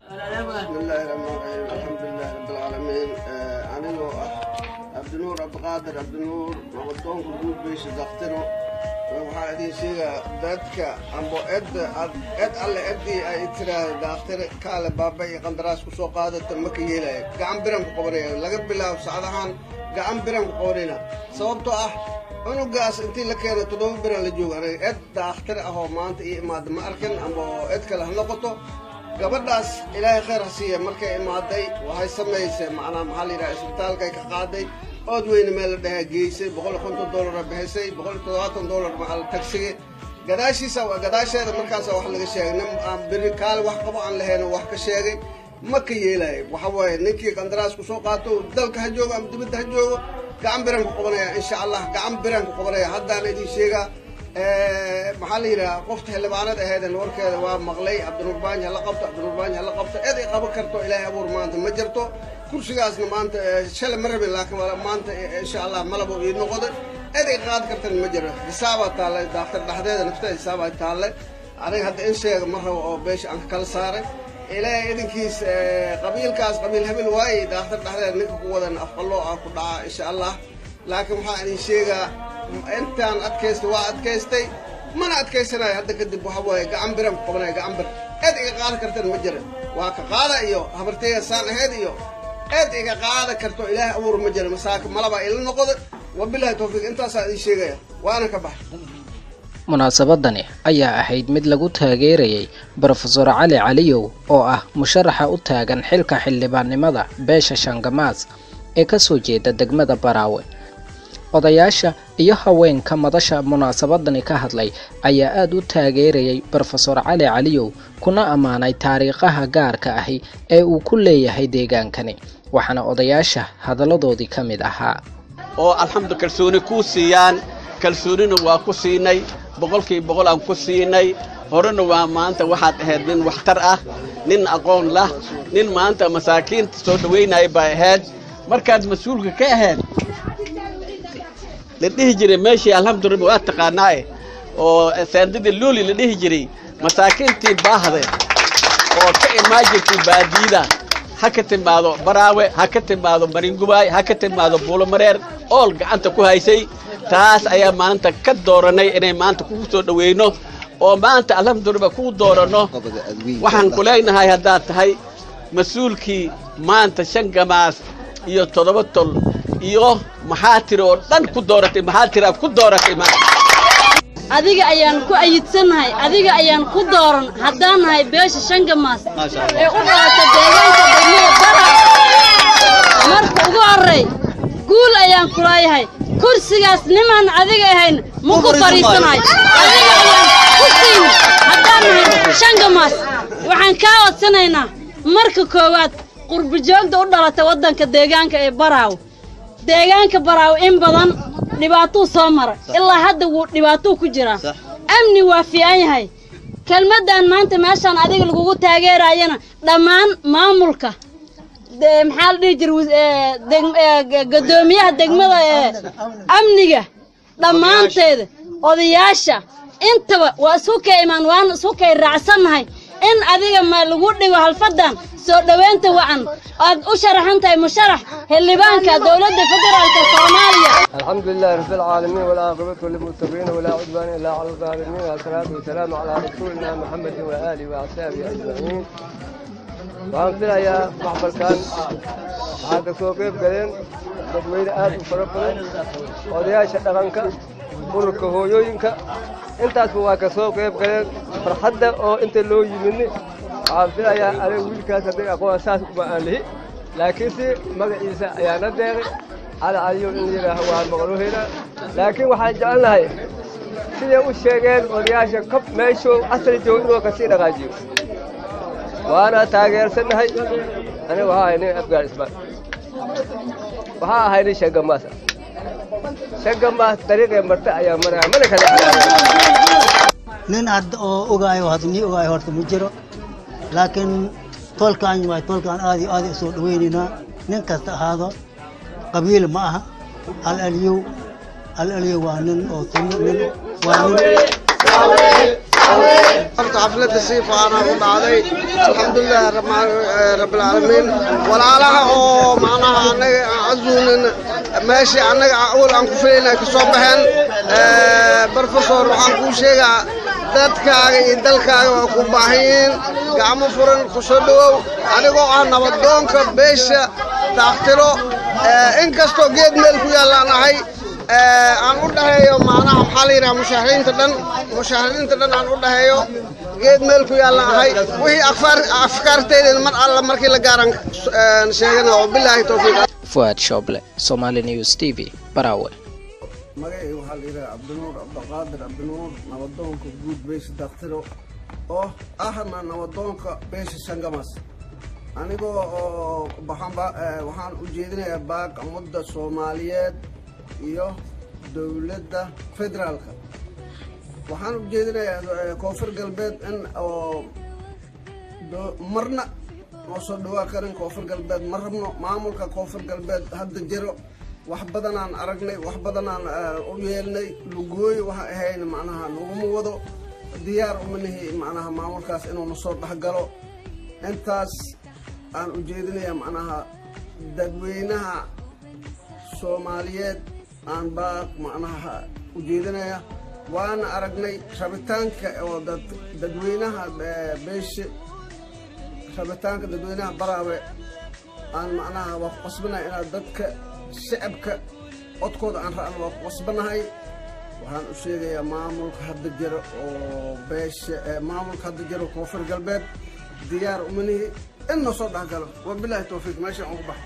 Bismillaahi raxmaan raxiim, alxamdulilahi rabbilcaalamiin. Anigoo ah Cabdinuur Cabdiqaadir Cabdinuur, nabadoonka guud beesha Daktiro, waxaa idiin sheegaa dadka ambo edda ed alle eddii ay tiraahda Daaktire kaale baaba iyo qandaraas kusoo qaadata, ma ka yeelaya. Gacan biran ku qabanaya laga bilaabo sacdahan, gacan biran ku qabanayna, sababtoo ah cunugaas intii la keenay 7 biran la jooga. Aniga ed Daakhtir ah oo maanta ii imaada ma arkin, amba ed kale ha noqoto. Gabadhaas Ilaahay khayr ha siiya, markay imaaday waxay samaysay, macnaha maxaa la yidhaha, isbitaalkay ka qaaday, Ood Weyne meel la dhahaa geysay, $150 bixisay, $170 maxaa tagsiga gadaashiisa gadaasheeda. Markaasa wax laga sheegay nin aan beri kaale wax qabo aan lahayn wax ka sheegay, ma ka yeelayo. Waxa waaye ninkii qandaraas kusoo qaato, dalka ha joogo ama dibadda ha joogo, gacan biraan ku qabanaya, insha Allah, gacan biraan ku qabanaya. Haddaana idin sheegaa, maxaa la yidhaha, qofta xildhibaanad aheeden warkeeda waa maqlay, Cabdinuur Baanji hala qabto, Cabdinuur Baanji hala qabto. Cid ay qaban karto Ilaahay abuur maanta ma jirto. Kursigaasna maanta shalay ma rabin, laakiin maanta insha Allah malabo ii noqoday. Cid ay qaadi kartana ma jiro. Xisaabaa taalle Daaktar dhexdeeda, nafteeda xisaabaa taalle. Aniga hadda in sheega ma rabo oo beesha aan ka kala saaray. Ilaahay idinkiis, qabiilkaas qabiil hebel waaye Daaktar dhexdeeda ninka ku wadan afqaloo ah ku dhaca, insha Allah. Laakiin waxaa idin sheegaa, intaan adkaystay waa adkaystay, mana adkaysanayo hadda kadib. Waxa waaye gacan biran ku qabanaya, gacan bir. Cid iga qaadi kartana ma jira. Waa ka qaada iyo habartayga saan ahayd iyo cid iga qaada karto Ilaahay abuur ma jira. Masaaka malabaa ila noqoda. Wabilahi tawfiiq, intaasaa idin sheegaya, waana ka baxay. Munaasabadani ayaa ahayd mid lagu taageerayay Brofesor Cali Caliyow oo ah musharaxa u taagan xilka xildhibaannimada beesha Shangamaas ee kasoo jeeda degmada Baraawe. Odayaasha iyo haweenka madasha munaasabadani ka hadlay ayaa aada u taageerayay Brofesor Cali Caliyow, kuna ammaanay taariikhaha gaarka ahi ee uu ku leeyahay deegaankani, waxaana odayaasha hadalladoodii ka mid ahaa: Oo alxamdu kalsooni kuu siiyaan, kalsoonina waa ku siinay, 100% aan ku siinay. Horena waa maanta waxaad ahayd nin waxtar ah, nin aqoon lah, nin maanta masaakiinta soo dhowaynaya bay ahayd. Markaad mas-uulka ka ahayd la dhihi jiray meeshii, alxamdulillah, waa taqaanaaye, oo saandadii luuli la dhihi jiray, masaakiintii baahde oo ka imaan jirtay baadiyada, ha ka timaado Baraawe, ha ka timaado Maringubaay, ha ka timaado Buulomareer, ool gacanta ku haysay. Taas ayaa maanta ka dooranay inay maanta kugu soo dhaweyno oo maanta alxamdulillah kugu dooranno. Waxaan ku leenahay, haddaad tahay mas-uulkii maanta shan gamaas iyo 7 tol iyo maxaa tiri oo dhan ku dooratay, maxaa tiri aad ku dooratay maanta? Adiga ayaan ku ayidsannahay, adiga ayaan ku dooran haddaan nahay beesha Shangamaas ee u dhalata deegaanka degmada Bara. Marka ugu horray guul ayaan kuleeyahay. Kursigaas nimaan adiga ahayn ma ku fadhiisanahay, adiga ayaan ku siin haddaan nahay Shangamaas. Waxaan kaa codsanaynaa marka koowaad qurbijoogta u dhalata waddanka deegaanka ee Baraaw. Deegaanka Baraaw in badan dhibaatuu soo mara, ilaa hadda wuu dhibaatuu ku jiraa. Amni waa fiican yahay. Kelmaddan maanta meeshaan adiga lagugu taageerayana dhammaan maamulka, maxaa la dhihi jiray, guddoomiyaha degmada ee amniga dhammaanteeda, odayaasha intaba waa isku kay imaan, waana isku kay raacsannahay in adiga ma lagu dhigo halfaddan soo dhowaynta wacan aad u sharaxan tahay musharax xildhibaanka dowladda federaalka Soomaaliya. الحمد لله رب العالمين، والعاقبة للمتقين، ولا عدوان إلا على الظالمين، والصلاة والسلام على رسولنا محمد وآله وأصحابه أجمعين. Waxaan filayaa maxfalkan waxaa ka soo qayb galeen dadweyne aad u fara badan, odayaasha dhaqanka, ururka hooyooyinka, intaasba waa ka soo qayb galeen. Farxadda oo inta loo yimidni, waxaan filayaa aniga wiilkaas hadday aqoon saas uma aan lihi, laakiinse magaciisa ayaana deeqay. Cali Caliyow in yidhaaho waa maqluhina, laakiin waxaan jecelnahay siday u sheegeen odayaasha kab meeshuu asal joogo inuu kasii dhaqaajiyo, waana taageersannahay. Aniga waxaa ahay nin Afgaar Ismaan, waxaa ahay nin Shangamaasa. Shangamaas dariiqee marta ayaa maraya, mana kala. Nin hadda oo ogaayo, hadda nii ogaayo horta ma jiro, laakiin toolkaan waay toolkaan aad iyo aad usoo dhaweynaynaa. Nin kasta ahaado, qabiil ma aha. Al Aliyow, Al Aliyow waa nin oo sunno, nin waa nin. Horta xafladda si fiican u dhacday, alxamdulilah rabbilcaalamiin. Walaalaha oo macnaha annaga aan casuunin meeshii annaga awal aan ku filayna ka soo baxeen. Professor, waxaan kuu sheegaa dadkaaga iyo dalkaaga waa ku baahan yihiin. Gacmo furan ku soo dhowow. Anigoo ah nabadoonka beesha Daaktiro, inkastoo geed meel ku yaallaan ahay, aan u dhaheeyo macnaha maxaa la yidhaha mushahiriinta dhan aan u dhaheeyo, geed meel ku yaallaan ahay. Wixii afkaarteyda mar alla markii la gaaran sheegana. Wabilaahi towfiiq. Fuaad Shooble, Somali News TV, Baraawe. Magacay waxaa la yidhaha Cabdinuur Cabdiqaadir Cabdinuur, nabadoonka guud beesha Daktiro oo ahna nabadoonka beesha Shangamas. Anigoo oo waxaan u jeedinayaa baaq ummadda Soomaaliyeed iyo dowladda federaalka. Waxaan u jeedinayaa Koonfur Galbeed in oo marna noo soo dhawaa karin. Koonfur Galbeed ma rabno. Maamulka Koonfur Galbeed hadda jiro wax badanaan aragnay, wax badanaan u yeelnay. Lugooy waxa ahayn macnaha naguma wado. Diyaar uma nihi macnaha maamulkaas inuu nasoo dhexgalo. Intaas aan u jeedinaya macnaha dadweynaha Soomaaliyeed aan baaq macnaha u jeedinaya. Waana aragnay rabitaanka oo dadweynaha beeshe, rabitaanka dadweynaha Baraawe aan macnaha waa ku qasbanahay inaad dadka shacabka codkooda aan ra'no, waa ku qasbanahay. Waxaan u sheegayaa maamulka hadda jiro oo beesha, maamulka hadda jiro Koonfur Galbeed, diyaar uma nihi in na soo dhexgalo. Wabilaahi towfiiq. Meesha ugu bax.